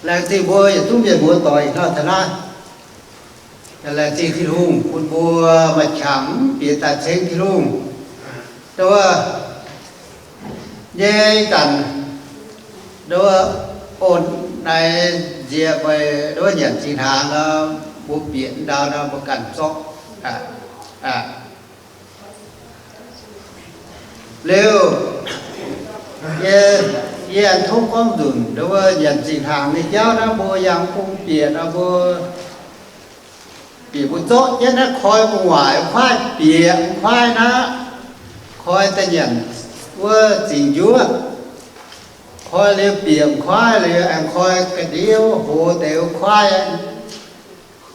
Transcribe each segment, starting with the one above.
Laengz zingh mbuo yietc zungv mienh muoz-doic ih hnoi taux naaiv. Laengz zingh Tin-Hungh bun mbuo maaih qangx mv bieqc daaih ceng Tin-Hungh. Nduov, nyei zanc, nduov, o, naaiv nziex meih nduov nyanc zinh hnaangx nor, mbuo bieqc ndau nor mbuo ganh zorqv. Liuz, yie, yie aengx tov gorngv nzunc, nduov, nyanc zinh hnaangx nyei jauv naaiv mbuo yangh bung bieqc nor mbuo bieqc mbuo zorqv jienv naaiv koi gu'nguaaic kuaaiv bieqc kuaaiv naaiv, koi da'nyanc wuov zingx njuov, koi liuz bieqc kuaaiv liuz aengx koi ga'ndiev hoz deix kuaaiv,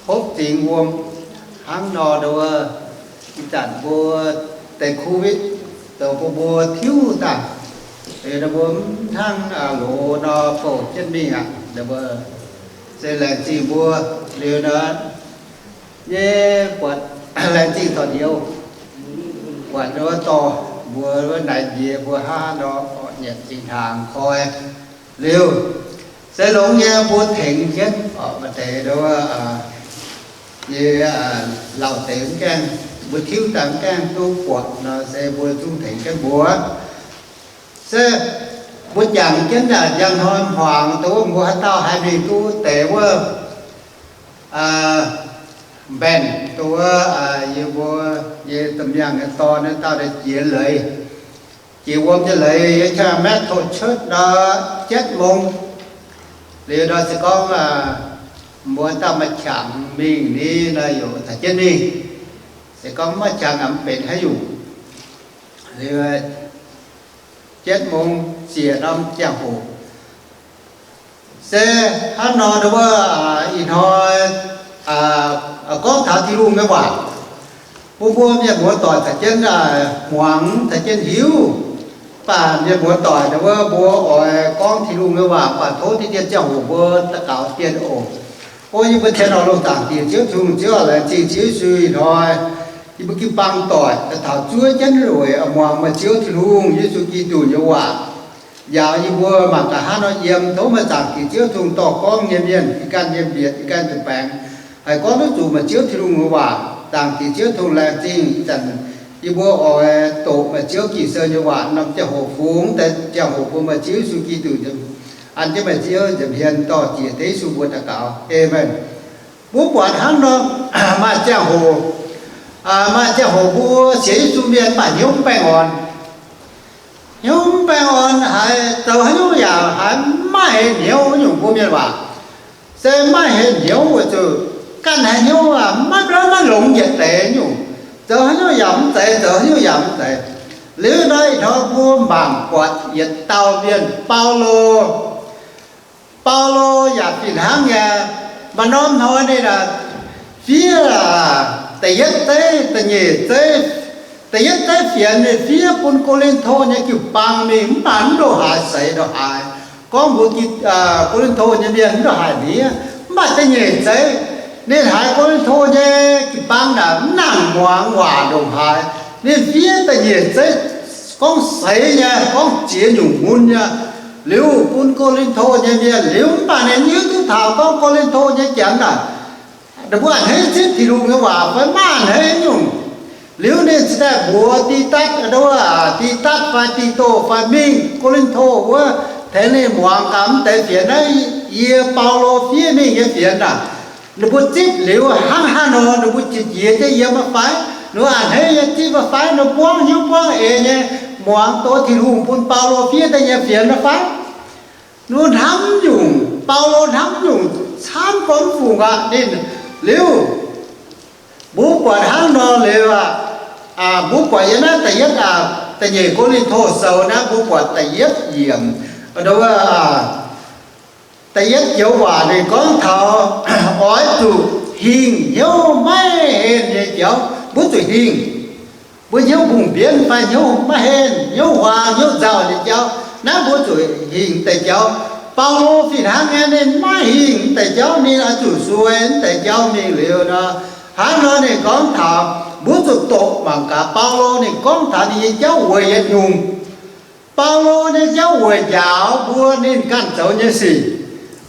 hopv zingx wuom. Hnangv nor nduov, ih zanc mbuo deix covid zoux bun mbuo tiuv daaih, liuz nor mbuo mv hnangv loz nor bouh jienv mingh aqv. Nduov, se laengz zingh mbuo liuz nor, nyei buatc laengz zingh torc niouz, buatc nduov dorh mbuo wuov naaiv nziex mbuo hnangv nor nyanc zinh hnaangx koi liuz, se longx nyei mbuo tengx jienv oc. Maaih deix nduov, nyei, lauh deix mv gaengh, mbuo tiuv daaih mv gaengh duqv buatc nor, se mbuo zungv tengx jienv mbuo. Se mbuo jangx jienv yaac njang hnoi hmuangx, dongh wuov mbuo haaix dauh haih mingh duqv deix wuov mbaenh, dongh wuov yie mbuo nyei domh miangh nyei dorn naaiv dauh deix jiex leiz, jiex wuom nyei leiz, yie qangx Methodist Church nor, เจ็ดโมง liuz nor se gorngv mbuo dauh maaih qangx mingh ni nor, yaac taux jienv mingh. Se gorngv maiv maaih qangx aeqv, mv benx haaix nyungc. Liuz เจ็ดโมง ziec norm ziangh hoc. Se hnangv nor, nduov, ih hnoi gorngv taux Tin-Hungh nyei waac, bun mbuo mienh muoz-doic caux jienv hmuangx, caux jienv hiuv. Mv baac mienh muoz-doic, nduov, mbuo oix gorngv Tin-Hungh nyei waac, mv baac tov deix dien ziangh hoc mbuo daux gaux dien oc. O yie mbuo tien oix longc zaangc Diex Ziouv Tin-Hungh, Ziouv aac, laengz zingh Ziouv Yesu ih hnoi yie mbuo jiu-baang doic daaih taux zuov jienv weic muangx meih Ziouv Tin-Hungh Yesu Giduc nyei waac. Njaaux yie mbuo mangc gaax hnangv nor yiem, tov meih zaangc Diex Ziouv Tin-Hungh dorh gorngv nyei mienh, ih ganh nyei mbietc, ih ganh nza'baengx, haih gorngv duqv zuqc meih Ziouv Tin-Hungh nyei waac. Zaangc Diex Ziouv Tin-Hungh, laengz zingh ih zanc yie mbuo oix doqc meih Ziouv Ging-Sou nyei waac norm ziangh hoc fungx deix ziangh hoc bun meih Ziouv Yesu Giduc an jienv meih Ziouv nza'hmien dorh jiex deix Yesu mbuo daux gaux. Aamen. Mbuo buatc hnangv nor, maaih ziangh hoc, maaih ziangh hoc mbuo sienx Yesu mienh mv baac hnyouv mv baengh orn. Hnyouv mv baengh orn, haiz zoux haaix nyungc yaac haiz maiv maaih hnyouv nyungc mbuo mienh waac. Se maiv maaih hnyouv weic zuqc ganh haiz hnyouv aac, maiv, maiv longx yietc deix nyungc. Zoux haaix nyungc yaac mv zeiz, zoux haaix nyungc yaac mv zeiz. Liuz nor ih hnoi mbuo mangc buatc yietc dauh mienh, Baulo. Baulo yaac fih hnangv nyei. Maaih norm hnoi ninh fiev da'yietv zeiv, da'nyeic zeiv, da'yietv zeiv fienx ninh fiev bun Ko^lin^to nyei jiu-baang mingh, mv baac mv ndongc haaix seix ndongc haaix. Gorngv mbuox Ko^lin^to nyei mienh mv ndongc haaix hniev. Mv baac da'nyeic zeiv ninh haiz Ko^lin^to nyei jiu-baang naaic mv nangc muangx waac ndongc haaix. Ninh fiev da'nyeic zeiv gorngv seix nyei, gorngv ziex nyungc mun nyei, liuz bun Ko^lin^to nyei mienh liuz, mv baac ninh hiuv duqv taux gorngv Ko^lin^to nyei janx naaic, ninh mbuo a'hneiv zipv Tin-Hungh nyei waac fai maiv a'hneiv nyungc. Liuz ninh ziouc daaih mbuox Tidatv, Tidatv fai Dito fai mingh Ko^lin^to wuov, tengx ninh muangx gaax mv deix fienx naaiv, yie Baulo fiev mingh nyei fienx naaic. Ninh mbuo zipv liuz hnangv haaix nor, ninh mbuo qiex jiez jienv yiem aqv fai? Ninh mbuo a'hneiv nyei zipv aqv fai? Ninh mbuo buangv hnyouv buangv eix nyei muangx doz Tin-Hungh bun Baulo fiev daaih nyei fienx aqv fai? Ninh mbuo hnamv nyungc, Baulo hnamv nyungc camv gormx fungc aqv. Ninh liuz, mbuo buatc hnangv nor liuz aqv, mbuo buatc yiem naaiv da'yietv, da'nyeic Ko^lin^to Sou naaiv, mbuo buatc da'yietv yiemc, da'yietv joux waac ninh gorngv taux oix zuqc hingh hnyouv maiv henh nyei jauv. Mbuo zuqc hingh. Mbuo hnyouv mbungh mbienv fai hnyouv maiv henh, hnyouv huaang, hnyouv nzauh nyei jauv, naaiv mbuo zuqc hingh deix jauv. Baulo fih hnangv nyei, ninh maiv hingh deix jauv, ninh oix zuqc sueih deix jauv mingh liuz nor, hnangv nor ninh gorngv taux mbuo zuqc doqc mangc gaax Baulo ninh gorngv taux ninh nyei jauv weic yietc nyungc. Baulo nyei jauv weic njaaux mbuo ninh ganh zoux nyei sic.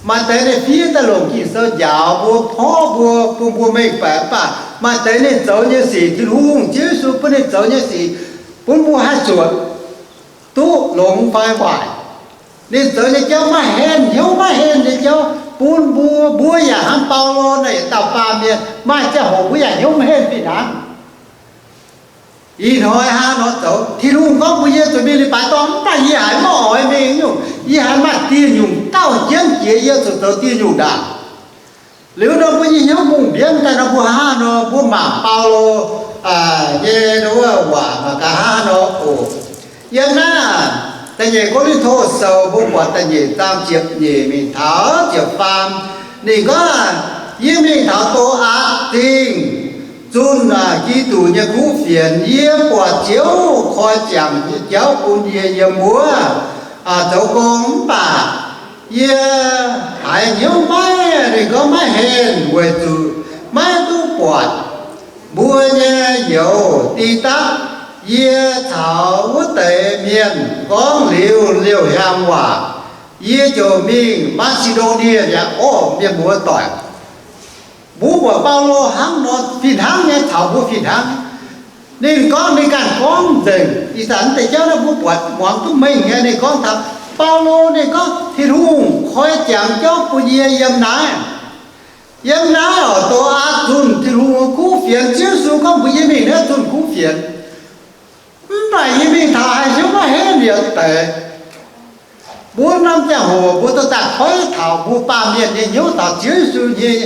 Maaih deix ninh fiev daaih longc Ging-Sou njaaux mbuo, porv mbuo, bun mbuo mengh baeqc, mv baac maaih deix ninh zoux nyei sic, Tin-Hungh, Ziouv Yesu bun ninh zoux nyei sic, bun mbuo haih zuotc duqv longx fai waaic. Ninh zoux nyei jauv maiv henh, hnyouv maiv henh nyei jauv bun mbuo. Mbuo yaac hnangv Baulo naaic yietc dauh baamh mienh, maaih ziangh hoc mbuo yaac hnyouv maiv henh fih hnangv. Ih hnoi hnangv nor zoux, Tin-Hungh gorngv mbuox yie zuqc mingh leiz-baaix dorngh, mv baac yie haiz maiv oix mingh nyungc. Yie haiz maaih dieh nyungc gauh jienv jiex yie zuqc zoux dieh nyungc ndaangc. Liuz nor mbuo nyei hnyouv mungh mbienv daaih nor, mbuo hnangv nor mbuo mangc Baulo nyei wuov waac mangc gaax hnangv nor oc. Yiem naaiv da'nyeic Ko^lin^to Sou mbuo buatc da'nyeic zaang ziepc nyeic mingh taux ziepc faam, ninh gorngv, yie mingh taux Tro^aatv Zingh zunh Giduc nyei kuv fienx, yie buatc Ziouv koi ziangx nyei jauv bun yie yiem wuov zoux gong, mv baac yie haiz hnyouv maiv, ninh gorngv maiv henh weic zuqc maiv duqv buatc mbuo nyei youz Didatv. Yie caux wuov deix mienh gorngv liuz liouh hiaang waac, yie ziouc mingh Maa^si^ndo^nie yaac orv mienh muoz doic. Mbuo buatc Baulo hnangv nor fih hnangv nyei, caux mbuo fih hnangv. Ninh gorngv ninh ganh gorngv nzengc. Ih zanc deix jauv naaiv mbuo buatc muangx duqv mengh nyei. Ninh gorngv taux Baulo, ninh gorngv Tin-Hungh koi ziangx jauv bun yie yiem naaiv. Yiem naaiv oc, Tro^aatv zunh Tin-Hungh kuv fienx, Ziouv Yesu gorngv mbuox yie mingh naaiv zunh kuv fienx. Mv baac yie mingh taux haiz hnyouv maiv henv yietc deix. Mbuo norm ziangh hoc mbuo dorh daaih koiv taux mbuo baamh mienh nyei hnyouv taux Ziouv Yesu nyei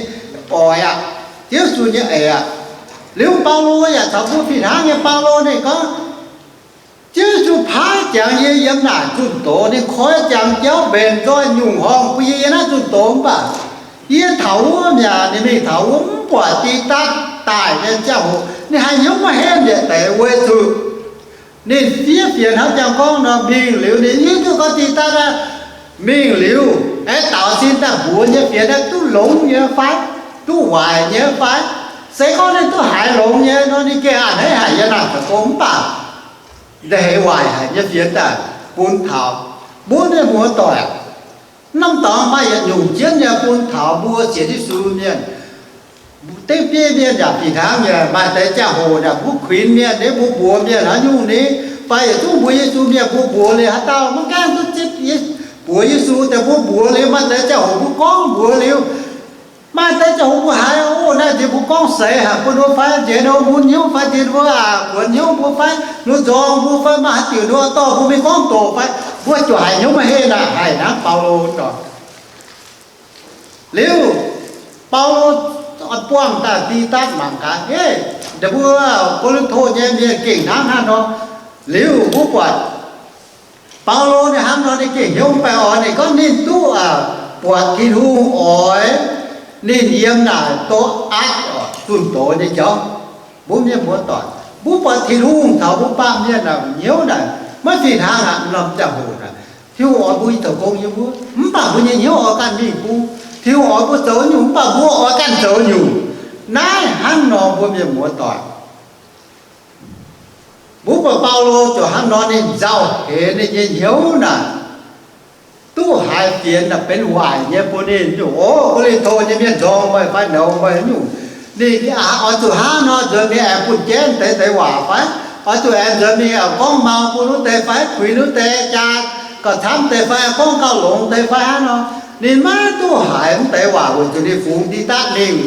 oix aqv, Ziouv Yesu nyei eix aqv. Liuz Baulo yaac caux mbuo fih hnangv nyei. Baulo ninh gorngv, Ziouv Yesu paaiv ziangx yie yiem naaic zunh doz, ninh koi ziangx jauv mbenc nzoih nyungc horngh bun yie yiem naaiv zunh doz, mv baac yie taux wuov mi'aqv. Ninh mingh taux wuov mv buatc Didatv daaih nyei ziangh hoc, ninh haiz hnyouv maiv henv yietc deix weic zuqc ninh fiev fienx hnangv jangx gorngv nor, mingh liuz ninh hiuv duqv gorngv Didatv aqv, mingh liuz aengx daaux sin daaih mbuox nyei fienx aeqv, duqv longx nyei fai, duqv waaic nyei fai. Se gorngv ninh duqv haiz longx nyei nor, ninh gengh a'hneiv haic yiem naaic zoux gong, mv baac nza'heix waaic haic nyei fienx daaih bun taux mbuo mienh muoz doic. Norm dorngx maaih yietc nyungc jienv nyei bun taux mbuo sienx Yesu mienh. Dengv bieiv mienh yaac fih hnangv nyei. Maaih deix ziangh hoc yaac mbuo kuinx mienh, ninh mbuo mbuox mienh haaix nyungc ni, fai yietc zungv mbuox Yesu mienh, mbuo mbuox liuz haaix dauh maiv gaengh duqv zipv, mbuox Yesu deix mbuo mbuox liuz, maaih deix ziangh hoc mbuo gorngv mbuox liuz, maaih deix ziangh hoc mbuo haiz, o, naaiv nziex mbuo gorngv seix haic bun mbuo fai, nziex ninh mbuo mun hnyouv fai, nziex ninh mbuo aqc buonx hnyouv mbuo fai, ninh mbuo nzorng mbuo fai, maaih haaix diuc ninh mbuo dorh mbuo mingh gorngv doqc fai, mbuo ziouc haiz hnyouv maiv henv aqv, haic hnangv Baulo nor. Liuz, Baulo buangh daaih Didatv mangc gaax, ei, ninh mbuo Ko^lin^to nyei mienh gengh hnangv haaix nor. Liuz mbuo buatc Baulo ninh hnangv nor, ninh gengh hnyouv mv baengh orn. Ninh gorngv ninh duqv buatc Tin-Hungh oix ninh yiem naaic Tro^aatv zunh doz nyei jauv. Mbuo mienh muoz doic, mbuo buatc Tin-Hungh taux mbuo baamh mienh naaic hnyouv naaic maiv fih hnangv aqv. Norm ziangh hoc naaic Tin-Hungh oix mbuo zoux gong yiem wuov, mv baac mbuo nyei hnyouv oix ganh mingh bung. Tin-Hungh oix mbuo zoux nyungc, mv baac mbuo oix ganh zoux nyungc. Naaiv hnangv nor mbuo mienh muoz doic, mbuo buatc Baulo ziouc hnangv nor, ninh nzauh heix ninh nyei hnyouv naaic, duqv haiz fienx naaic benx waaic nyei bun ninh nyungc. O, Ko^lin^to nyei mienh nzorng meih fai nouz meih nyungc, ninh oix zuqc hnangv nor nzuonx mingh aengx bun jienv deix deix waac fai? Oix zuqc aengx nzuonx mingh gorngv mau bun wuov deix fai, kuinx wuov deix jaa gauh camv deix fai, gorngv gauh longx deix fai hnangv nor? Ninh maiv duqv haiz mv deix waac weic zuqc ninh fungx Didatv mingh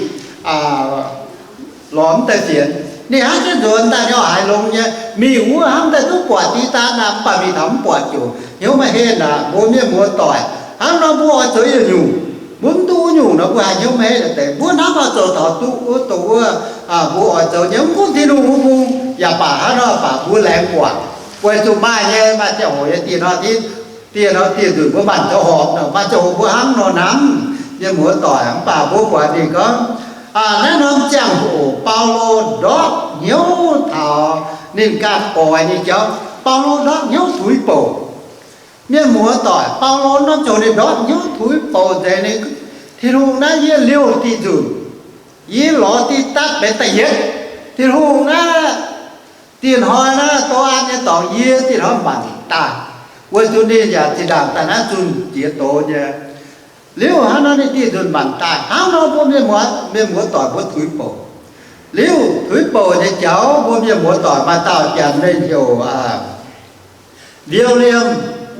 lorz mv deix fienx. Ninh hnangv jienv nzuonx daaih ninh oix haiz longx nyei, mingh wuov hnangv daaih duqv buatc Didatv aqv, mv baac mingh taux mv buatc ziouc hnyouv maiv henv aqv. Mbuo mienh muoz doic, hnangv nor mbuo oix zoux yietc nyungc, mbuo mv duqv wuov nyungc nor mbuo haiz hnyouv maiv henv deix. Mbuo hnamv oix zoux taux duqv wuov, dongh wuov, mbuo oix zoux nyei, mv gunv Tin-Hungh wuov bung yaac baac hnangv nor baac mbuo laengz guangc, weic zuqc maaih nyei, maaih ziangh hoc nyei dieh nor, dieh nor dieh nzunc mbuo mangc zoux horpc nor, maaih ziangh hoc mbuo hnangv nor hnamv, mienh muoz doic. Mv baac mbuo buatc ninh gorngv, naaiv norm ziangh hoc Baulo ndortv hnyouv taux ninh ganh oix nyei jauv. Baulo ndortv hnyouv tuix bouc. Mienh muoz doic, Baulo norm ziangh hoc ninh ndortv hnyouv tuix bouc nzengc. Ninh, Tin-Hungh naaiv yie liouh diuh nzunc, yie lorz Didatv benx da'yietv. Tin-Hungh naaiv, dieh hnoi naaiv Tro^aatv nyei dorngx yie dieh hnoi mangc daaih. Weic zuqc ninh yaac zinh ndaangc daaih naaiv zunh jiex doz nyei. Liuz hnangv nor ninh diuh nzunc maanc daaih. Hnangv nor mbuo mienh muoz, mienh muoz doic mbuo tuix bouc. Liuz tuix bouc nyei jauv mbuo mienh muoz doic maaih dauh janx mienh heuc William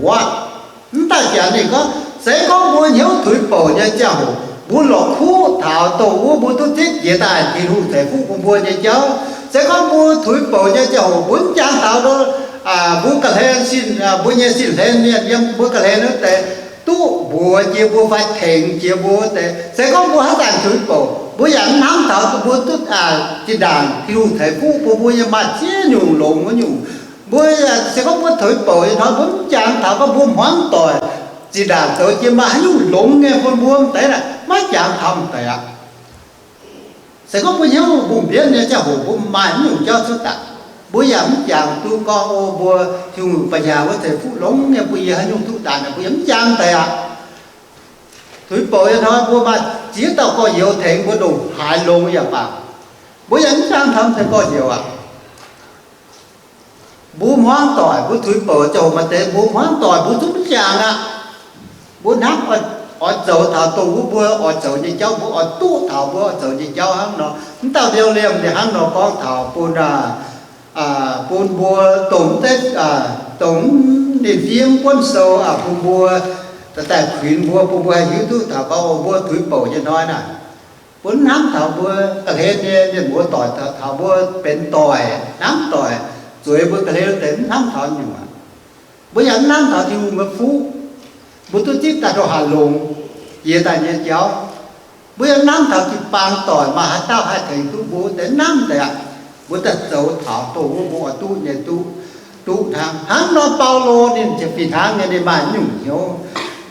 Ward. Mv dauh janx ninh gorngv, se gorngv mbuo hnyouv tuix bouc nyei ziangh hoc, mbuo lorz kuv taux dongh wuov mbuo duqv zipv jiex daaih Tin-Hungh ceix fuqv bun mbuo nyei jauv. Se gorngv mbuo tuix bouc nyei ziangh hoc, mbuo mv jangx taux mbuo ga'hlen sin, mbuo nyei sin-hlen mienh yiem mbuo ga'hlen wuov deix duqv mbuox jiex mbuo fai tengx jiex mbuo wuov deix. Se gorngv mbuo haaix zanc tuix bouc, mbuo yaac mv hnamv taux mbuo duqv zinh ndaangc Tin-Hungh ceix fuqv bun mbuo nyei maaih ziex nyungc longx wuov nyungc. Mbuo se gorngv mbuo tuix bouc nyei hnoi, mbuo mv jangx taux gorngv mbuo hmuangv doic zinh ndaangc zoux jiex maaih haaix nyungc longx nyei bun mbuo deix naaic, maiv jangx taux deix aqv. Se gorngv mbuo hnyouv mbungh mbienv nyei ziangh hoc mbuo maaih haaix nyungc jauv cuotv daaih, mbuo yaac mv jangx duqv gorngv, o, mbuo Tin-Hungh ba'nyaah wuov ceix fuqv longx nyei bun yie haaix nyungc duqv daaih naaic, mbuo yaac mv jangx deix aqv. Tuix bouc nyei hnoi mbuo maaih ziex dauh gorx-youz tengx mbuo ndongc haaix longx yaac baac, mbuo yaac mv jangx taux mv zeiz gorx-youz aqv. Mbuo hmuangv doic, mbuo tuix bouc ziangh hoc maaih deix mbuo hmuangv doic mbuo zungv mv jangx aqv. Mbuo hnangv oix zoux taux dongh wuov mbuo oix zoux nyei jauv, mbuo oix duqv taux mbuo oix zoux nyei jauv hnangv nor. Mv dauh William ninh hnangv nor gorngv taux bun, bun mbuo dongh, dongh ninh fiev buonv sou bun mbuo, daaih kuinx mbuo, bun mbuo haih hiuv duqv taux gorngv mbuo tuix bouc nyei hnoi naaic, mbuo mv hnamv taux mbuo ga'hlen nyei mienh muoz doic, taux mbuo benx doic, hnamv doic, zueiz mbuo ga'hlen deix mv hnamv taux nyungc aqv. Mbuo yaac mv hnamv taux Tin-Hungh nyei fuqv, mbuo duqv zipv daaih ndongc haaix longx jiex daaih nyei jauv. Mbuo yaac mv hnamv taux jiu-baang doic maaih haaix dauh haih tengx duqv mbuo deix, mv hnamv deix aqv. Mbuo daaih zoux taux dongh wuov mbuo oix duqv nyei duqv, duqv hnangv. Hnangv nor Baulo ninh ziouc fih hnangv nyei, ninh maaih nyungc hnyouv.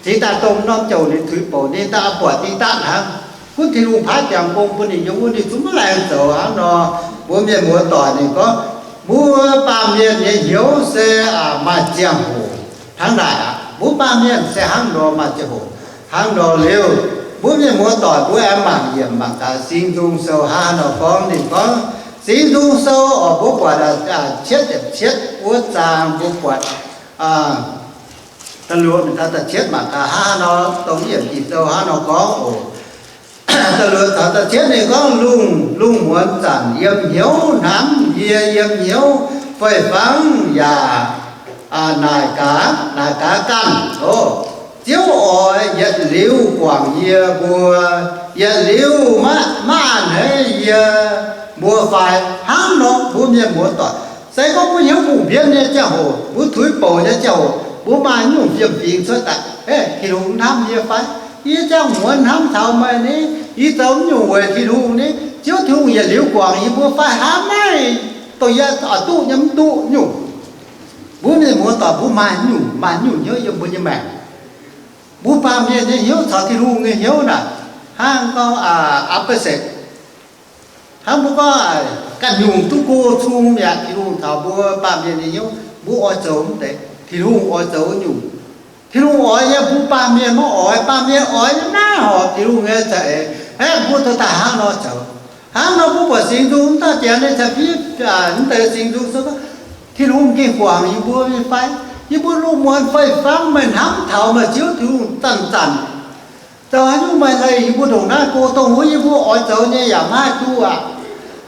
Cingx daaih dongh norm ziangh hoc ninh tuix bouc, ninh daaih buatc ding daaih hnangv, gunv Tin-Hungh paaiv jangx gong bun ninh yiem wuov, ninh zungv maiv laengz zoux. Hnangv nor mbuo mienh muoz doic ninh gorngv, mbuo baamh mienh nyei hnyouv se maaih ziangh hoc hnangv naaic aqv. Mbuo baamh mienh se hnangv nor maaih ziangh hoc. Hnangv nor liuz, mbuo mienh muoz doic mbuo aengx mangc yiemc mangc gaax Singx Nzung Sou hnangv nor gorngv. Ninh gorngv, Singx Nzung Sou oc, mbuo buatc cietv yietc cietv wuov zaang, mbuo buatc da'luoqc taux da'cietv mangc gaax hnangv nor, dongh yiemc Ging-Sou hnangv nor gorngv oc. Da'luoqc taux da'cietv ninh gorngv, lungh, lungh muonz zanc yiem hnyouv hnamv, yie yiem hnyouv fei-fangv yaac naaic gaax, naaic gaax ganh, o, Ziouv oix yietc liuz guangc yie mbuo, yietc liuz maiv, maiv a'hneiv yie mbuo fai? Hnangv nor mbuo mienh muoz doic, se gorngv mbuo hnyouv mbungh mbienv nyei ziangh hoc, mbuo tuix bouc nyei ziangh hoc, mbuo maaih nyungc fiem-fingx cuotv daaih, Tin-Hungh mv hnamv yie fai? Yie ziangh muonz hnamv taux meih ni, yie zoux mv nyungc weic Tin-Hungh ni, Ziouv Tin-Hungh yietc liuz guangc yie mbuo fai? Hnangv naaiv dongh yie oix duqv nyei mv duqv nyungc. Mbuo mienh muoz doic mbuo maaih nyungc, maaih nyungc hnyouv yiem mbuo nyei maengc. Mbuo baamh mienh nyei hnyouv caux Tin-Hungh nyei hnyouv naaic, hnangv gorngv opposite. Hnangv mbuo gorngv ganh nyungc duqv go cung mi'aqv. Tin-Hungh caux mbuo baamh mienh nyei hnyouv, mbuo oix zoux mv deix, Tin-Hungh oix zoux nyungc. Tin-Hungh oix yiem mbuo baamh mienh maiv oix, baamh mienh oix nyei naaiv horpc Tin-Hungh nyei za'eix. Aeqv, mbuo dorh daaih hnangv nor zoux. Hnangv nor mbuo buatc Singx Nzung mv dauh janx ninh caux fiev mv deix Singx Nzung Sou, Tin-Hungh gengh guangc yie mbuo nyei fai? Yie mbuo lungh muonz fei-fangv, meih hnamv taux meih Ziouv Tin-Hungh zanc-zanc zoux haaix nyungc meih leih yie mbuo ndongc naaiv go, dongh wuov yie mbuo oix zoux nyei yaac maiv haih duqv aqv.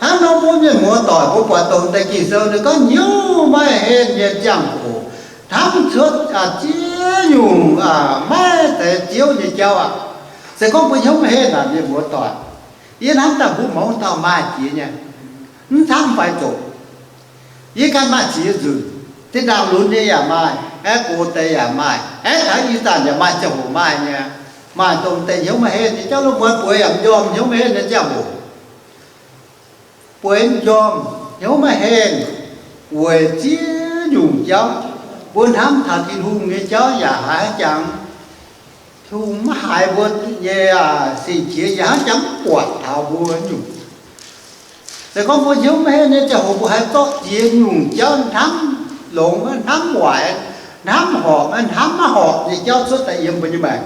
Hnangv nor mbuo mienh muoz doic mbuo buatc dongh deix Ging-Sou ninh gorngv hnyouv maiv henh nyei ziangh hoc, hnamv cuotv ziex nyungc maiv zeiz Ziouv nyei jauv aqv. Se gorngv mbuo hnyouv maiv henh naaic, mienh muoz doic, yie hnamv daaih mbuo mouz dauh maaih jiex nyei, mv camv fai zoqc. Yie ganh maaih ziex nzunc, zinh ndaangc lunx nyei yaac maaih, aeqv, gox deix yaac maaih, aeqv, taux ih zanc yaac maaih ziangh hoc maaih nyei. Maaih dongh deix hnyouv maiv henh nyei jauv, lungh muonz bueix yaac mv njormh hnyouv maiv henh nyei ziangh hoc. Bueix mv njormh, hnyouv maiv henh, weic ziex nyungc jauv. Mbuo hnamv taux Tin-Hungh nyei jauv yaac haiz jangx, Tin-Hungh maiv haiz mbuo nyei sing-qiex, yaac haiz jangx mv buatc taux mbuo nyungc. Se gorngv mbuo hnyouv maiv henh nyei ziangh hoc, mbuo haiz zorqv ziex nyungc jauv hnamv longx, hnamv waaic, hnamv horpc, hnamv maiv horpc nyei jauv cuotv daaih yiem mbuo nyei maengc.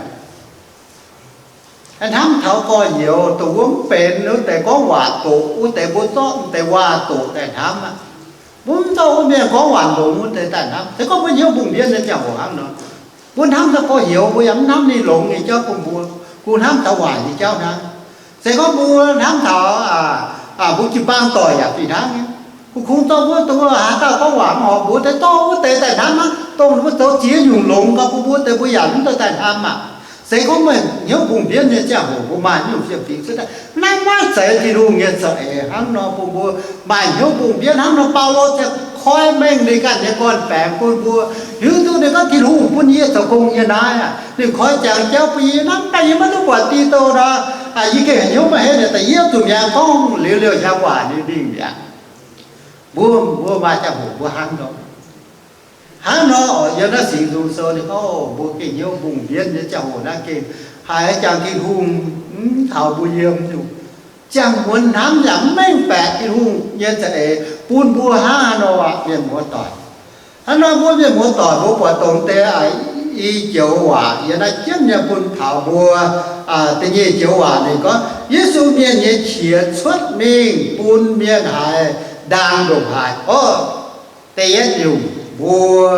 Hnamv taux gorx-youz, dongh wuov mv benx, wuov deix gorngv waac doqc, wuov deix mbuo zorqv wuov deix waac doqc daaih hnamv aqv. Mbuo mv zorqv wuov mienh gorngv waac longx wuov deix daaih hnamv. Se gorngv mbuo hnyouv mbungh mbienv nyei ziangh hoc hnangv nor, Mbuo hnamv taux gorx-youz, mbuo yaac mv hnamv ninh longx nyei jauv bun mbuo. Kungx hnamv taux waaic nyei jauv hnangv. Se gorngv mbuo hnamv taux mbuo jiu-baang doic yaac fih hnangv nyei. Kungx-kungx zorqv wuov dongh haaix dauh gorngv waac mv horpc, mbuo deix dorh wuov deix daaih hnamv aqv. Dongh mbuo zoux ziex nyungc longx gau bun mbuo deix, mbuo yaac mv daaih hnamv aqv. Se gorngv meih hnyouv mbungh mbienv nyei ziangh hoc, mbuo maaih nyungc fiem-fingx cuotv daaih, naaiv maiv zeiz Tin-Hungh nyei za'eix hnangv nor bun mbuo maaih hnyouv mbungh mbienv hnangv nor. Baulo ziouc koi mengh ninh ganh nyei gorn-baengx bun mbuo hiuv duqv. Ninh gorngv, Tin-Hungh bun yie zoux gong nyei naaiv aqv. Ninh koi jangx jauv bun yie hnangv, daaih yie maiv duqv buatc Dito nor, yie gengh hnyouv maiv henv. Da'yietv zuqc mi'aqv, gorngv liuz liouh hiaang waac ninh mingh mi'aqv. Mbuo, mbuo maaih ziangh hoc mbuo hnangv nor. Hnangv nor oc, yiem naaiv Singx Nzung Sou ninh gorngv, mbuo gengh hnyouv mbungh mbienv nyei ziangh hoc naaiv gengh haiz jangx Tin-Hungh mv taux mbuo yiem nyungc. Ziangh muonz hnamv yaac mv mengh baeqc Tin-Hungh nyei za'eix bun mbuo hnangv haaix nor aqv, mienh muoz doic. Hnangv nor mbuo mienh muoz doic, mbuo buatc dongh deix i joux waac yiem naaiv jienv nyei bun taux mbuo. Da'nyeic joux waac ninh gorngv, Yesu mienh nyei qiex cuotv mingh bun mienh haiz ndaang ndongc haaix orqc. Da'yietv nyungc, mbuo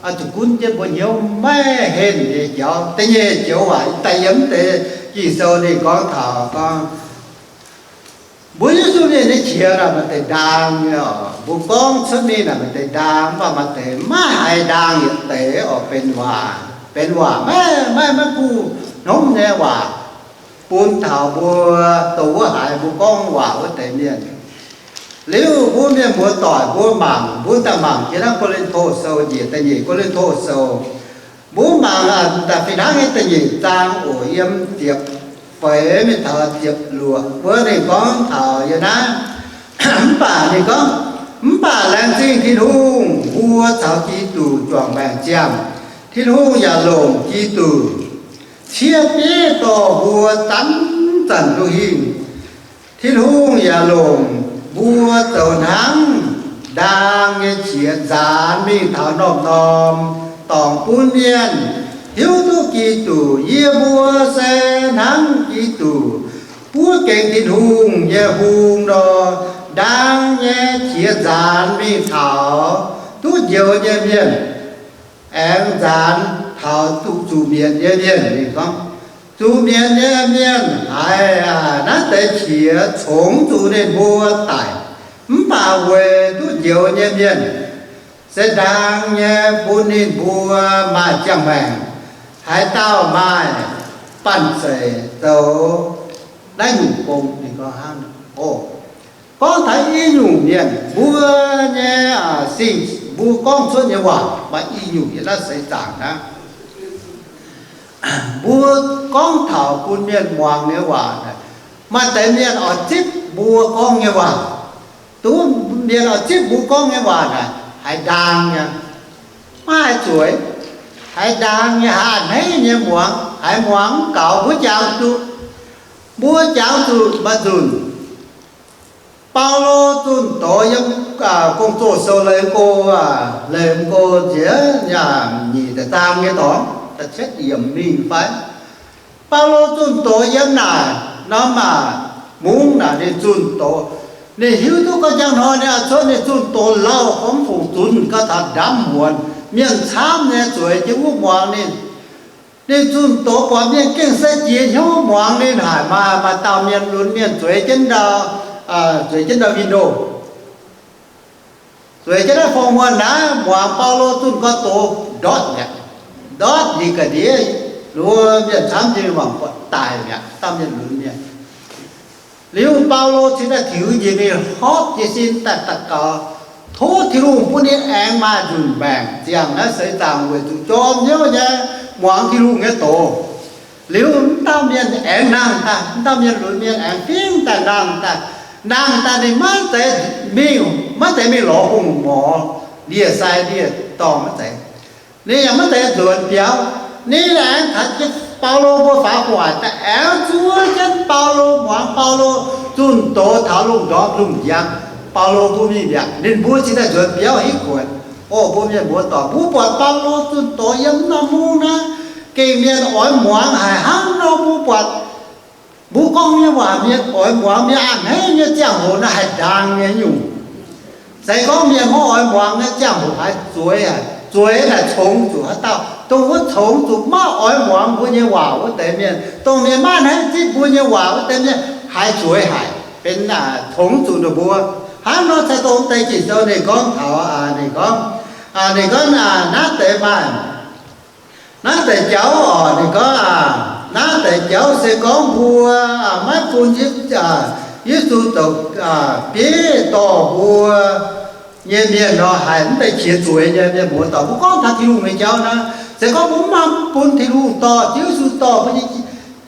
zuqc gunv jienv mbuo hnyouv maiv henv nyei jauv. Da'nyeic joux waac daaih yiem deix Ging-Sou ninh gorngv taux gorngv, mbuo Yesu mienh nyei qiex naaic maaih deix ndaang nyei oc. Mbuo gorngv cuotv mingh naaic maaih deix ndaang, mv baac maaih deix maiv haiz ndaang yietc deix oc, benx waac, benx waac maiv, maiv, maiv kuh hnomv nyei waac bun taux mbuo, dongh wuov haiz mbuo gorngv waac wuov deix mienh. Liuz mbuo mienh muoz doic mbuo mangc, mbuo daaih mangc jiex naaiv Ko^lin^to Sou njiec, da'nyeic Ko^lin^to Sou. Mbuo mangc daaih fih hnangv nyei da'nyeic zaang oc, yiem ziepc feix mingh taux ziepc luoqc wuov ninh gorngv taux yiem naaiv. Mv baac ninh gorngv, mv baac laengz zingh Tin-Hungh, mbuo caux Giduc juangc maengc ziangh. Tin-Hungh yaac longc Giduc ciev bieiv dorh mbuo zanc-zanc duqv hingh. Tin-Hungh yaac longc mbuo zoux hnangv ndaang nyei qiex nzaanx mingh taux norm-norm dorngx bun mienh hiuv duqv Giduc. Yie mbuo se hnangv Giduc buov gengx Tin-Hungh nyei hung nor, ndaang nyei qiex nzaanx mingh taux duqv njoux nyei mienh aengx nzaanx taux zuqc mietc nyei mienh. Ninh gorngv, zuqc mietc nyei mienh haiz naaiv deix qiex congx zuqc ninh mbuo daic, mv baac weic duqv njoux nyei mienh se ndaang nyei bun ninh mbuo maaih ziangh maengc. Haaix dauh maaih banh zeic zoux naaiv nyungc gong, ninh gorngv hnangv nor. Gorngv taux i nyungc mienh, mbuo nyei sing, mbuo gorngv cuotv nyei waac maaih i nyungc yiem naaiv seix zaangc naaiv. Mbuo gorngv taux bun mienh muangx nyei waac, maaih deix mienh oix zipv mbuo gorngv nyei waac. Dongh mienh oix zipv mbuo gorngv nyei waac naaic haiz ndaang nyei, maiv haiz zueiz, haiz ndaang nyei, haiz a'hneiv nyei muangx, haiz muangx mv gaux. Mbuo jangx zuqc, mbuo jangx zuqc maaih nzunc Baulo zunh doz yiem Gong-Zoh Sou Leiz Go, Leiz Go nziex nyic daaih zaang nyei dorngx da'cietv yiemc mingh fai. Baulo zunh doz yiem naaic norm aac, mungv naaic ninh zunh doz. Ninh hiuv duqv gorngv njang hnoi ninh oix cuotv ninh zunh doz lauh gorngv fungc zunc gauh taux ndamv muonz, mienh camv nyei zueiz jienv wuov muangx ninh. Ninh zunh doz buatc mienh gengh se jiex hnyouv muangx ninh haic. Maaih, maaih dauh mienh lunx mienh zueiz jienv ndau, zueiz jienv ndau window, zueiz jienv naaiv fong muonh naaiv muangx Baulo zunh gorx doz ndortv mi'aqv. Ndortv njiec ga'ndiev, luoz mienh camv jienv mingh mangc buatc daic mi'aqv, dauh mienh lunx mienh. Liuz Baulo cingx daaih tiux njiec mingh hopv jiez sin daaih daux gaux, tov Tin-Hungh bun ninh aengx maaih nzunc maengc ziangh naaiv seix zaangc weic zuqc jorm hnyouv nyei muangx Tin-Hungh nyei doz. Liuz wuov dauh mienh aengx nangh daaih, wuov dauh mienh lunx mienh aengx fingx daaih nangh daaih. Nangh daaih ninh maiv zeiz mingh, maiv zeiz mingh lorz hungh mor, ndie-sai ndie-dorngh maiv zeiz. Ninh yaac maiv zeiz nzuonx biauv. Ninh aengx taux jienv Baulo mbuo faaux gu'nguaaic daaih aengx zuov jienv Baulo, muangx Baulo zunh doz taux lungh ndorm lungh njang. Baulo mbuo mingh mi'aqv. Ninh mbuo cingx daaih nzuonx biauv hitv kuonx. O mbuo mienh muoz-doic, mbuo buatc Baulo zunh doz yiem norm mungv naaiv, gengh mienh oix muangx haic hnangv nor. Mbuo buatc mbuo gorngv nyei waac mienh oix muangx, mienh a'hneiv nyei ziangh hoc naaiv haih ndaang nyei nyungc. Se gorngv mienh maiv oix muangx nyei ziangh hoc haiz zueiz, zueiz naaic congx zuqc haaix dauh. Dongh wuov congx zuqc maiv oix muangx mbuo nyei waac wuov deix mienh, dongh mienh maiv a'hneiv zipv mbuo nyei waac wuov deix mienh, haiz zueiz haic, benx congx zuqc ninh mbuo. Hnangv nor se dongh deix Ging-Sou ninh gorngv taux, ninh gorngv, ninh gorngv naaiv deix maaih, naaiv deix jauv oc, ninh gorngv, naaiv deix jauv se gorngv mbuo maiv bun Yesu zoux bieiv dorh mbuo nyei mienh nor, haiz mv deix qiex zueiz nyei mienh muoz-doic. Mbuo gorngv taux Tin-Hungh nyei jauv naaiv, se gorngv mbuo mv maaih bun Tin-Hungh dorh, Ziouv Yesu dorh mbuo nyei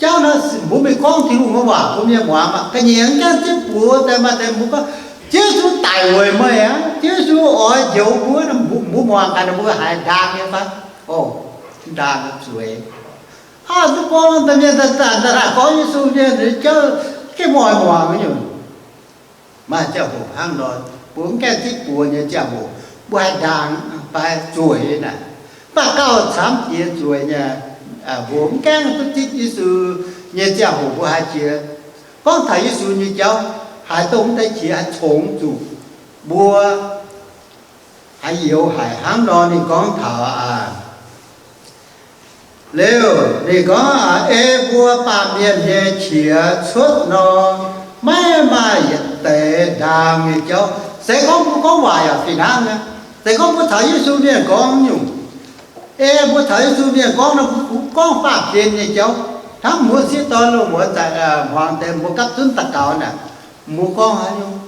jauv naaiv, mbuo mingh gorngv Tin-Hungh nyei waac bun mienh muangx, ga'nyiec gaengh zipv buoz deix, maaih deix mbuo gorngv, Ziouv Yesu daic weic meih aqv, Ziouv Yesu oix njoux mbuo, mbuo muangx gaax ninh mbuo haiz ndaang nyei fai? Ndaang zueiz. Aa, duqv gorngv da'mienh daaih, daaih gorngv Yesu mienh nyei jauv, gengh mv oix muangx nyungc. Maaih ziangh hoc hnangv nor, mbuo mv gaengh zipv buoz nyei ziangh hoc, mbuo haiz ndaang fai zueiz naaic. Mv baac gauh camv jiex zueiz nyei, mbuo mv gaengh duqv zipv Yesu nyei ziangh hoc mbuo haiz jiex. Gorngv taux Yesu nyei jauv, haiz dongh mv deix qiex haiz congx zuqc mbuo haiz youx haic. Hnangv nor ninh gorngv taux, liuz ninh gorngv, ei mbuo baamh mienh nyei qiex cuotv nor, maiv maaih yietc deix ndaang nyei jauv. Se gorngv mbuo gorngv waac yaac fih hnangv nyei. Se gorngv mbuo caux Yesu mienh gorngv nyungc, ei mbuo caux Yesu mienh gorngv nor, mbuo gorngv faam-fien nyei jauv. Hnangv mbuo sieqv dorn loz-muonz hmuangx deix mbuo gapv zunv daux gaux naaic, mbuo gorngv haaix nyungc?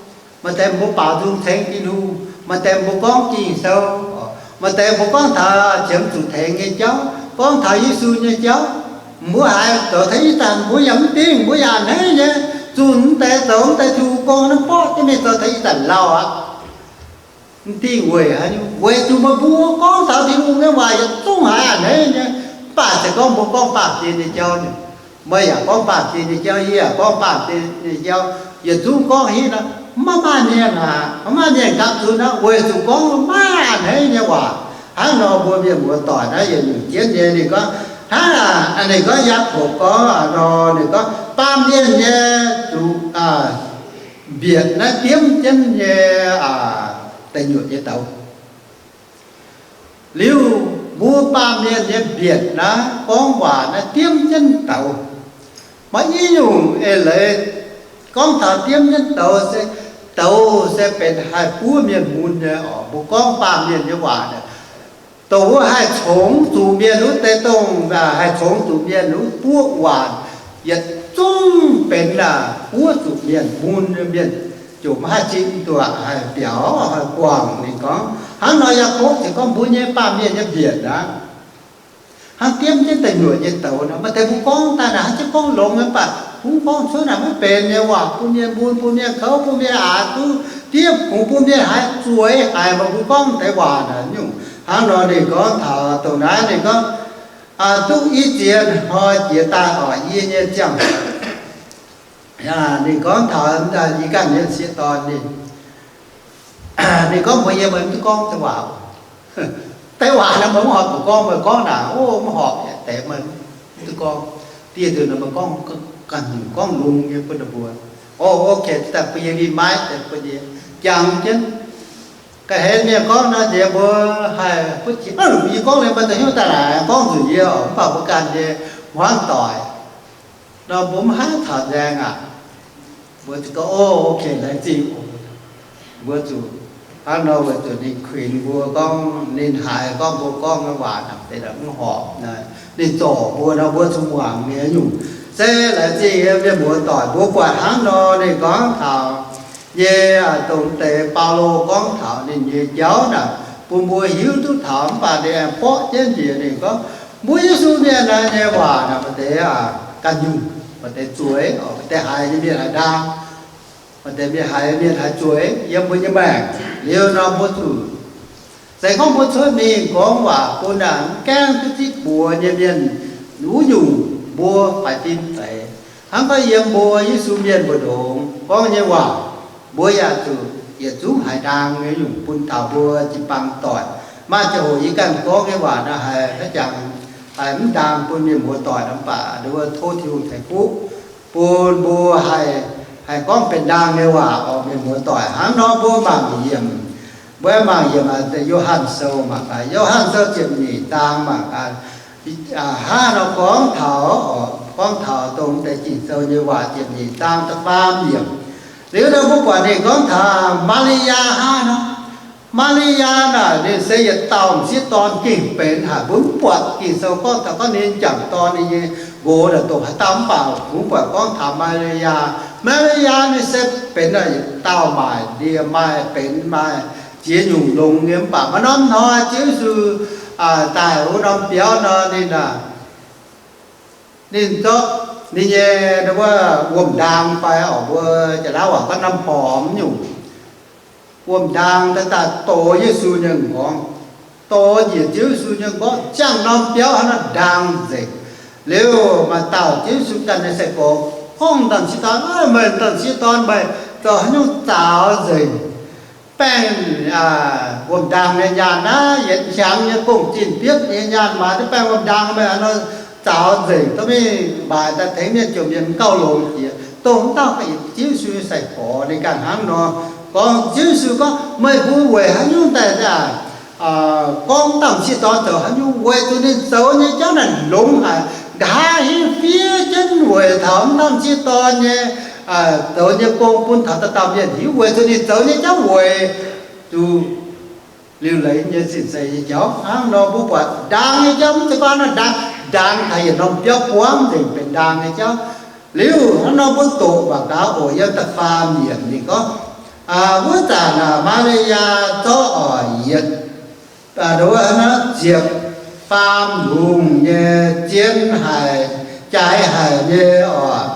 Maaih deix mbuo baaux nzung ceng Tin-Hungh, maaih deix mbuo gorngv Ging-Sou, maaih deix mbuo gorngv taux qiemx zuqc tengx nyei jauv, gorngv taux Yesu nyei jauv. Mbuo haiz zoux taux ih zanc mbuo yaac mv dingh, mbuo yaac a'hneiv nyei, zunh mv deix zoux mv deix Tin-Hungh gong naaiv mborqv jienv mingh zoux taux ih zanc lauh aqv. Mv dingh weic haaix nyungc? Weic zuqc meih mbuo gorngv taux Tin-Hungh nyei waac yietc zungv haiz a'hneiv nyei. Mv baac se gorngv mbuo gorngv faam-fien nyei jauv nyei, meih yaac gorngv faam-fien nyei jauv, yie yaac gorngv faam-fien nyei jauv, yietc zungv gorngv hitv nor, maiv maaih mienh aqc, maiv maaih mienh gapv zunv aqv, weic zuqc gorngv maiv a'hneiv nyei waac. Hnangv nor mbuo mienh muoz-doic naaiv yietc nyungc jienv nyei. Ninh gorngv hnangv, ninh gorngv Yaakopv gorngv nor, ninh gorngv baamh mienh nyei zuqc mbietc naaiv diemv jienv nyei deic nyuoqc nyei douz. Liuz mbuo baamh mienh nyei mbietc naaiv gorngv waac naaiv diemv jienv douz. Maaih i nyungc eix leiz gorngv taux diemv jienv douz se, douz se benx haih buov mienh mun nyei oc. Mbuo gorngv baamh mienh nyei waac naaic, dongh wuov haih congx zuqc mienh wuov deix, dongh haih congx zuqc mienh wuov buoqv waac yietc zungv benx buov zuqc mienh mun nyei, mienh ziouc maiv haih zipv duqv, haih biaux haih guangc. Ninh gorngv hnangv nor, Yaakopv ziouc gorngv mbuo nyei baamh mienh nyei mbietc aqv, hnangv diemv jienv deic nyuoqc nyei douz nor. Maaih deix mbuo gorngv daaih naaic hnangv jienv gorngv longx nyei, mv baac kungx gorngv cuotv naaic maiv benx nyei waac bun mienh mun, bun mienh kouv, bun mienh aqc duqv diev kungx, bun mienh haiz zueiz haic. Mbuo gorngv deix waac naaic nyungc. Hnangv nor ninh gorngv taux dongh naaiv, ninh gorngv, duqv i ziex hnoi jiex daaih oc, yie nyei ziangh ninh gorngv taux yie ganh nyei sieqv dorn ninh, ninh gorngv mbuox yie, meih mv duqv gorngv deix waac. Deix waac naaiv meih mv horpc zuqc gorngv, meih gorngv naaic, o, mv horpc, deix meih mv duqv gorngv. Dieh nzunc nor meih gorngv ganh nyungc, gorngv lungh nyei bun ninh mbuo. O, ok, daaih bun yie li maiv deix bun yie jangx jienv. Ga'hlen mienh gorngv nor, nziex mbuo haih butv jiex, yie gorngv liuz meih daaih hnyouv daaih naaic gorngv nzunc yie oc, mv baac mbuo ganh nyei hmuangv doic nor mbuo mv haih taux nzaeng aqv. Mbuo ziouc gorngv, o, ok, laengz zingh. Mbuo zuqc hnangv nor, weic zuqc ninh kuinx mbuo gorngv, ninh haiz gorngv mbuo gorngv nyei waac naaic deix mv horpc, ninh zorc mbuo nor, mbuo zuqc muangx ninh nyungc. Se laengz zingh mienh muoz-doic, mbuo buatc hnangv nor ninh gorngv taux nyei, dongh deix Baulo gorngv taux ninh nyei jauv naaic bun mbuo hiuv duqv taux. Mv baac ninh aengx borqv jienv njiec ninh gorngv, mbuo Yesu mienh naaiv nyei waac naaic maaih deix ganh nyungc, maaih deix zueiz, maaih deix haiz nyei mienh haiz ndaang, maaih deix mienh haiz, mienh haiz zueiz yiem mbuo nyei maengc. Liuz nor mbuo zuqc, se gorngv mbuo cuotv mingh gorngv waac bun naaic mv gaengh duqv zipv mbuox nyei mienh wuov nyungc, mbuo faix fim zeix. Hnangv gorngv yiem mbuo Yesu mienh mbu'ndongx gorngv nyei waac, mbuo yaac zuqc yietc zungv haiz ndaang nyei nyungc bun taux mbuo jiu-baang doic. Maaih ziangh hoc yie ganh gorngv nyei waac naaic haiz haaix jangx haiz mv ndaang bun mienh muoz-doic nor, mv baac tov Tin-Hungh ceix fuqv bun mbuo haih, haih gorngv benx ndaang nyei waac oc, mienh muoz-doic. Hnangv nor mbuo mangc yiemc Mbuo mangc yiem Yo^han Sou mangc gaax, Yo^han Sou ziepc nyeic zaang mangc gaax, hnangv nor gorngv taux, gorngv taux dongh deix Ging-Sou nyei waac ziepc nyeic zaang da'faam yiemc. Liuz nor mbuo buatc ninh gorngv taux Maa^li^yaa hnangv nor. Maa^li^yaa naaic ninh se yietc dauh m'sieqv dorn gengh benx haic. Mbuo mv buatc Ging-Sou gorngv taux gorngv ninh jangc dorn ninh nyei nqox naaic dongh haaix dauh, mv baac mbuo mv buatc gorngv taux Maa^li^yaa. Maa^li^yaa ninh se benx yietc dauh maaic ndie, maaih benx maaih ziex nyungc longx nyei. Mv baac maaih norm hnoi Ziouv Yesu daaih wuov norm biauv nor, ninh, ninh zorqv ninh nyei wuov wuom-ndaang fai oc, mbuo Janx-Laauv waac gorngv น้ำหอม nyungc, wuom-ndaang daaih dox Yesu nyei m'nqorngv, dox njiec Ziouv Yesu nyei m'nqorngv, ziangh norm biauv hnangv nor ndaang nzengc. Liuz maaih dauh Ziouv Yesu ganh nyei sai-gorx gorngv dauh m'sieqv dorn, Meih dauh m'sieqv dorn, meih zoux haaix nyungc zaaux nzengc? Baengh wuom-ndaang nyei nyaanh naaiv, yietc hnyangx nyei gong-zinh biopv nyei nyaanh, maaiz duqv baengh wuom-ndaang, meih haaix nor zaaux nzengc? Dorh mingh maaic daaih tengx mienh jomc mienh gauh longx jiex. Dongh dauh Ziouv Yesu nyei sai-gorx ninh ganh hnangv nor gorngv. Ziouv Yesu gorngv, Meih mbuo weic haaix nyungc daaih gorngv dauh m'sieqv dorn zoux haaix nyungc? Weic zuqc ninh zoux nyei jauv naaic longx haic, nqa'haav hingv fiev jienv weic taux m'sieqv dorn nyei zoux nyei gong bun taux dauh dauh mienh hiuv, weic zuqc ninh zoux nyei jauv weic zuqc liuc leiz nyei sin se nyei jauv. Hnangv nor mbuo buatc ndaang nyei jauv mv zeiz gorngv nor ndaang, ndaang taux yietc norm biauv buangv nzengc benx ndaang nyei jauv. Liuz hnangv nor mbuo doqc mangc gaax oc, yiem da'faam yiemc ninh gorngv, wuov zanc Maa^li^yaa zorqv oc yietc, wuov ziepc faam lungz nyei zien haic, jaaix haic nyei oc,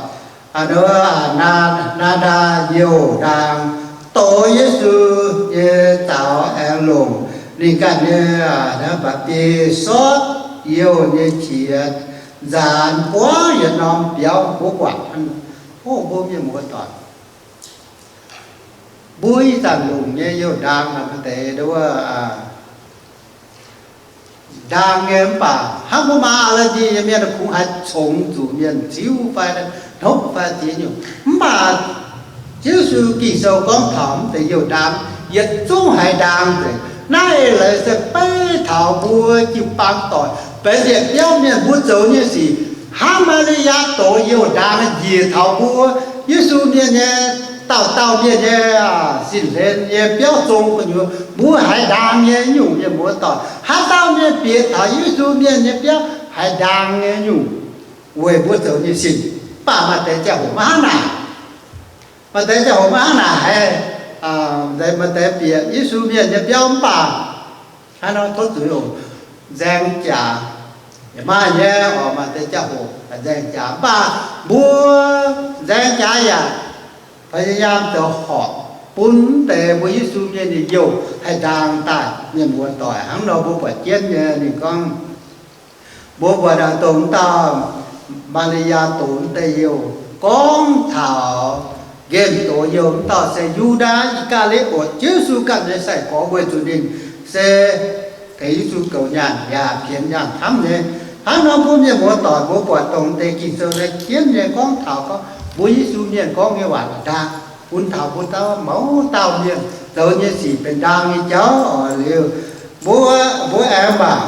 naa, naa, naa, youh ndaang, dox Yesu nyei zaux aengx longc ninh ganh nyei ba'bi sortv youh nyei qiex nzaanx buangv yietc norm biauv. Mbuo buatc, o, mbuo mienh muoz-doic, mbuo ih zanc longc nyei youh ndaang naaic maaih deix wuov ndaang nyei, mv baac hnangv mbuo maaih a'la'nyeic nyei mienh kungx haiz congx zuqc mienh ziux fai hnopv fai ziex nyungc. Mv baac Ziouv Yesu Ging-Sou gorngv taux mv deix youh ndaang yietc zungv haiz ndaang nzengc. Naaiv eix leiz se beiv taux mbuo jiu-baang doic benx yietc biauv mienh, mbuo zoux nyei sic hnangv Maa^li^yaa dox youh ndaang njiec taux mbuo. Yesu mienh nyei, dauh dauh mienh nyei sin-hlen nyei biauv zong gu'nyuoz mbuo haiz ndaang nyei nyungc mienh muoz-doic. Haaix dauh mienh bieqc taux Yesu mienh nyei biauv haiz ndaang nyei nyungc weic mbuo zoux nyei sic. Mv baac maaih deix ziangh hoc maiv hnangv naaic. Maaih deix ziangh hoc maiv hnangv naaic haiz, maaih deix bieqc Yesu mienh nyei biauv mv baac hnangv nor tov zuiz oc, nzaeng jaax. Yaac maaih nyei oc, maaih deix ziangh hoc nzaeng jaax, mv baac mbuo nzaeng jaax yaac พยายาม zoux horpc bun mv deix mbuo Yesu mienh nyei youh haih ndaang daaih. Mienh muoz-doic, hnangv nor mbuo buatc jienv nyei ninh gorngv, mbuo buatc dongh dauh Maa^li^yaa dox mv deix youh, gorngv taux nqemh dox youh mv dauh se Yu^ndaa I^gaa^li^otc, Ziouv Yesu ganh nyei sai-gorx, weic zuqc ninh se tengx Yesu goux nyaanh yaac pienx nyaanh camv nyei. Hnangv nor mbuo mienh muoz-doic mbuo buatc dongh deix Ging-Sou naaiv jienv nyei gorngv taux gorngv mbuo Yesu mienh gorngv nyei waac ndaang, bun taux mbuo dauh mouz dauh mienh zoux nyei sic benx ndaang nyei jauv oc. Liuz mbuo, mbuo aengx mangc,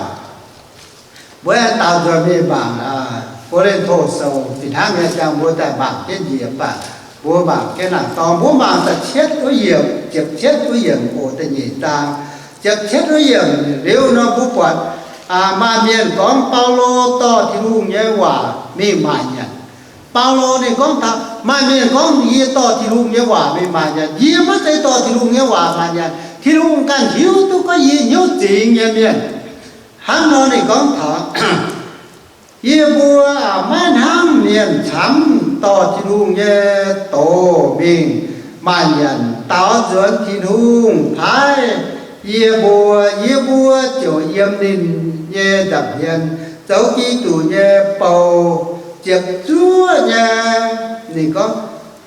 mbuo aengx daaux nzuonx mingh mangc Ko^lin^to Sou fih hnangv nyei, ziangh mbuo daaih mangc jienv njiec mv baac mbuo mangc jienv naaic dorngx, mbuo mangc da'cietv wuov yiemc, ziepc cietv wuov yiemc oc, da'nyeic zaang, ziepc cietv wuov yiemc. Liuz nor mbuo buatc maaih mienh gorngv Baulo dorh Tin-Hungh nyei waac mingh maaic nyanc. Baulo ninh gorngv taux maaih mienh gorngv, Yie dorh Tin-Hungh nyei waac mingh maaic nyanc. Yie maiv zeiz dorh Tin-Hungh nyei waac maaic nyanc. Tin-Hungh ganh hiuv duqv gorngv yie hnyouv zingx nyei mienh. Hnangv nor ninh gorngv taux, Yie mbuo maiv hnamv mienh camv dorh Tin-Hungh nyei doz mingh maaic nyanc. Daaux nzuonx Tin-Hungh paaiv yie mbuo, yie mbuo ziouc yiem ninh nyei nza'hmien zoux Giduc nyei bou, ziepc zuoqv nyei, ninh gorngv,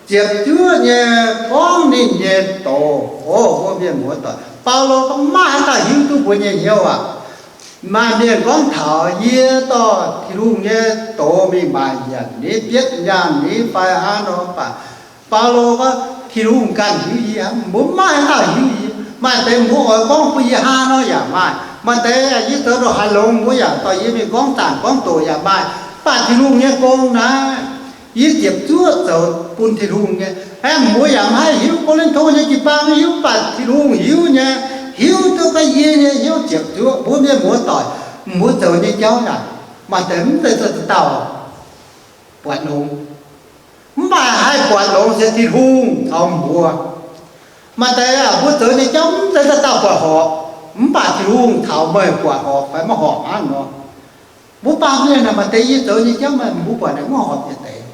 ziepc zuoqv nyei gorngv ninh nyei doz. O mbuo mienh muoz-doic, Baulo gorngv maiv haaix dauh hiuv duqv mbuo nyei hnyouv aqv. Maaih mienh gorngv taux, Yie dorh Tin-Hungh nyei doz mingh maaic nyanc, ninh bietv nyaanh ninh fai hnangv nor. Mv baac Baulo gorngv, Tin-Hungh ganh hiuv yie, mbuo maiv haaix dauh hiuv yie. Maaih deix mbuo oix gorngv bun yie hnangv nor yaac maaih. Maaih deix yie zoux ndongc haaix longx mbuo yaac dorh yie mingh gorngv zanc gorngv doqc yaac maaih. Mv baac Tin-Hungh nyei gong naaiv, yie ziepc zuoqv zoux bun Tin-Hungh nyei. Aeqv, mbuo yaac maiv haih hiuv, Ko^lin^to nyei jiu-baang hiuv, mv baac Tin-Hungh hiuv nyei. Hiuv duqv gorngv yie nyei hnyouv ziepc zuoqv, mbuo mienh muoz-doic, mbuo zoux nyei jauv naaic, maaih deix mv zeiz dauh dauh buatc longx. Mv baac haih buatc longx se Tin-Hungh caux mbuo. Maaih deix mbuo zoux nyei jauv mv zeiz dauh dauh buatc horpc, mv baac Tin-Hungh caux meih buatc horpc fai maiv horpc hnangv nor. Mbuo baamh mienh naaic, maaih deix yie zoux nyei jauv meih mbuo buatc naaic maiv horpc nyei deix.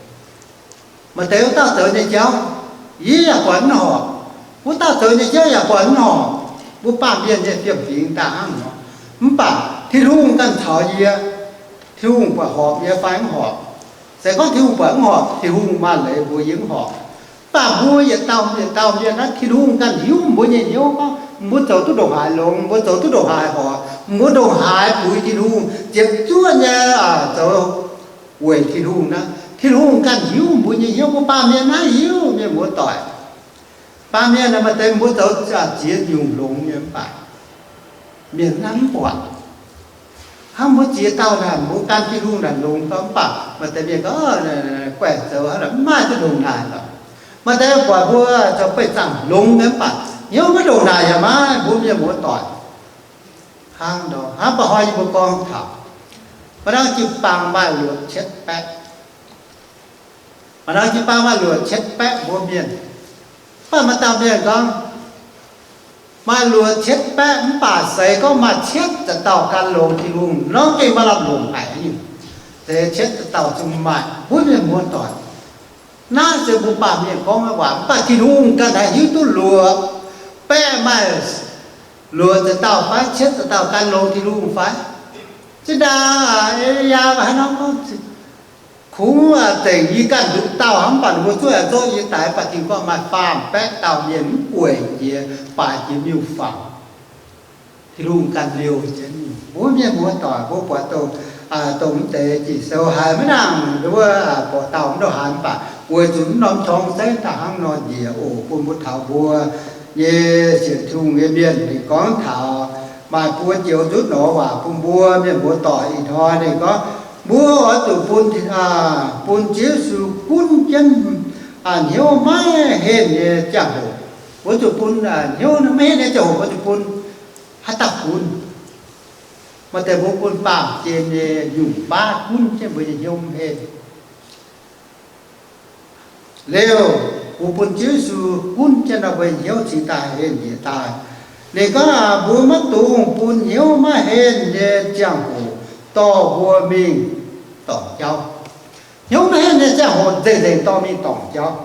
Maaih deix wuov dauh zoux nyei jauv yie yaac buatc maiv horpc, wuov dauh zoux nyei jauv yaac buatc maiv horpc. Mbuo baamh mienh nyei fiem-fingx daaih hnangv nor. Mv baac Tin-Hungh ganh caux yie, Tin-Hungh buatc horpc yie fai mv horpc. Se gorngv Tin-Hungh buatc mv horpc, Tin-Hungh maaih leiz mbuox yie mv horpc. Mv baac mbuo yietc dauh yietc dauh mienh naaiv, Tin-Hungh ganh hiuv mbuo nyei hnyouv gorngv mbuo zoux duqv ndongc haaix longx, mbuo zoux duqv ndongc haaix horpc, mbuo ndongc haaix puix Tin-Hungh, ziepc zuoqv nyei zoux weic Tin-Hungh naaiv. Tin-Hungh ganh hiuv mbuo nyei hnyouv, mbuo baamh mienh naaiv hiuv, mienh muoz-doic. Baamh mienh maaih deix mbuo zoux ziex nyungc longx nyei mv baac mienh naaiv mv buatc. Hnangv mbuo ziex dauh naaic, mbuo gan Tin-Hungh naaic longx gorngv mv baac maaih deix mienh gorngv, guaih zoux hnangv naaic mv maaih duqv ndongc naaic lorqc. Maaih deix buatc mbuo zoux beih zaangc longx nyei mv baac hnyouv maiv ndongc naaic yaac maaih mbuo mienh muoz-doic. Hnangv nor, hnangv mba'hnoi yie mbuo gorngv taux, maaih norm jiu-baang maaih luoqc cietv baeqv. Maaih norm jiu-baang maaih luoqc cietv baeqv mbuo mienh. Mv baac maaih dauh mienh gorngv, maaih luoqc cietv baeqv mv baac se gorngv maaih cietv za'gengh dauh gan longx Tin-Hungh nor, gengh maaih lamh longc haic nyungc. Se cietv za'gengh dauh zungv maaih, mbuo mienh muoz-doic. Naaiv se mbuo baamh mienh gorngv nyei waac, mv baac Tin-Hungh ganh haih hiuv duqv luoqc baeqv maaih luoqc za'gengh dauh fai cietv za'gengh dauh gan longx Tin-Hungh fai? Zinh ndaangc E^li^yaa haaix nor gorngv, kungx zengc yie ganh nduqc dauh hnangv, mv baac ninh mbuo zuov aengx zorqv yie daix. Mv baac Tin-Hungh gorngv maaih faam-baeqv dauh mienh mv gueic jiex, baaix jiex miuc-fangx. Tin-Hungh ganh liouh jienv mbuo mienh muoz-doic. Mbuo buatc dongh, dongh mv deix Ging-Sou haiz maiv nangc wuov, buatc dauh mv ndongc haaix, mv baac weic zuqc mv norm torngv zeiv daaih hnangv nor njiec oc, bun mbuo taux mbuo nyei sienx Tin-Hungh nyei mienh. Ninh gorngv taux maaih buo joux nzutv norm waac bun mbuo mienh muoz-doic. Ih hnoi ninh gorngv mbuo oix zuqc bun, bun Ziouv Yesu gunv jienv hnyouv maiv henh nyei ziangh hoc. Mbuo zuqc bun hnyouv maiv henh nyei ziangh hoc mbuo zuqc bun haaix dauh gunv? Maaih deix mbuo bun baamh gen nyei nyungc baav gunv jienv mbuo nyei hnyouv maiv henh. Liuz, mbuo bun Ziouv Yesu gunv jienv nor, mbuo nyei hnyouv cingx daaih henh jiex daaih. Ninh gorngv mbuo maiv dungx bun hnyouv maiv henh nyei ziangh hoc dorh mbuo mingh dorngc jauv. Hnyouv maiv henh nyei ziangh hoc nzengc-nzengc dorh mingh dorngc jauv,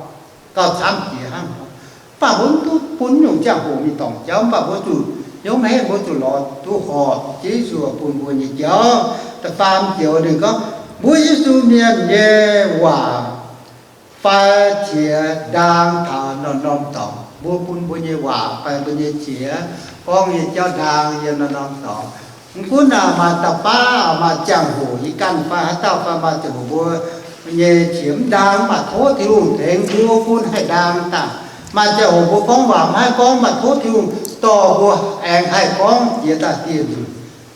gauh camv jiex hnangv. Mv baac mbuo mv duqv bun nyungc ziangh hoc mingh dorngc jauv, mv baac mbuo zuqc hnyouv maiv henh, mbuo zuqc lorz duqv horpc Ziouv Yesu bun mbuo nyei jauv. Da'faam joux ninh gorngv, mbuo Yesu mienh nyei waac fai qiex ndaang taux norm-norm dorngx. Mbuo bun mbuo nyei waac fai mbuo nyei qiex gorngv nyei jauv ndaang yiem norm-norm dorngx. Mv gunv maaih dauh baav, maaih ziangh hoc yie ganh fai haaix dauh fai maaih ziangh hoc mbuo nyei qiex mv ndaang, mv baac tov Tin-Hungh tengx mbuo bun haih ndaang daaih. Maaih ziangh hoc mbuo gorngv waac maiv haih gorngv, mv baac tov Tin-Hungh dorh mbuo aengx haih gorngv jiex daaih dieh nzunc.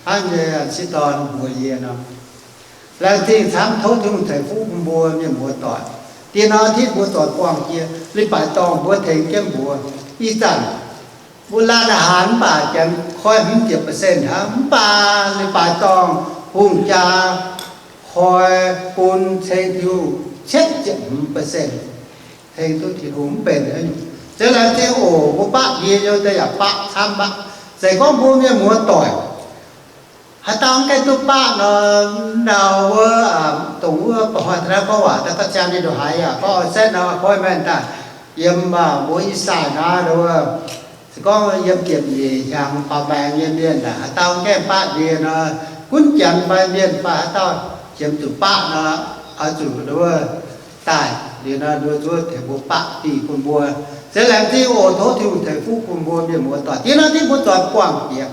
Hnangv nyei Sitv^dorn mbuox yie nor, laengz zingh camv, tov Tin-Hungh ceix fuqv bun mbuo mienh muoz-doic. Diex nor, titv mbuo zoux buangh jiex, leiz-baaix dorngh mbuo tengx jienv mbuox. Ih zanc mbuo laanh a'haanx mv baac janx koi hmz ziepc percent hnangv, mv baac leiz-baaix dorngh hungh jaa koi bun ceng Tin-Hungh cietv ziepc hmz percent. Tengx duqv Tin-Hungh mv benx. Ziouc laengz zingh oc. Mbuo baqv ndie nyei deix yaac baqv camv aqv. Se gorngv mbuo mienh muoz-doic haaix dauh mv gaengh duqv baqv nor, ndau wuov, dongh wuov ba'hnoi daaih naaiv gorngv waac daaih, ga'siang ninh ndongc haaix yaac gorngv oix setv nor, gorngv maengh daaih yiem mbuo Eastside naaiv, se gorngv yiem Giepc Nyeic Hnyangx faaux maengx nyei mienh aah, haaix dauh mv gaengh baqv ndie nor, gunv janx fai mienh fai haaix dauh qiemx zuqc baqv nor, oix zuqc wuov daaih liuz nor, nduov zuov tengx mbuo baqv dih bun mbuo. Se laengz zingh oc. Tov Tin-Hungh ceix fuqv bun mbuo mienh muoz-doic. Diex nor, titv mbuo zoux buangh jiex.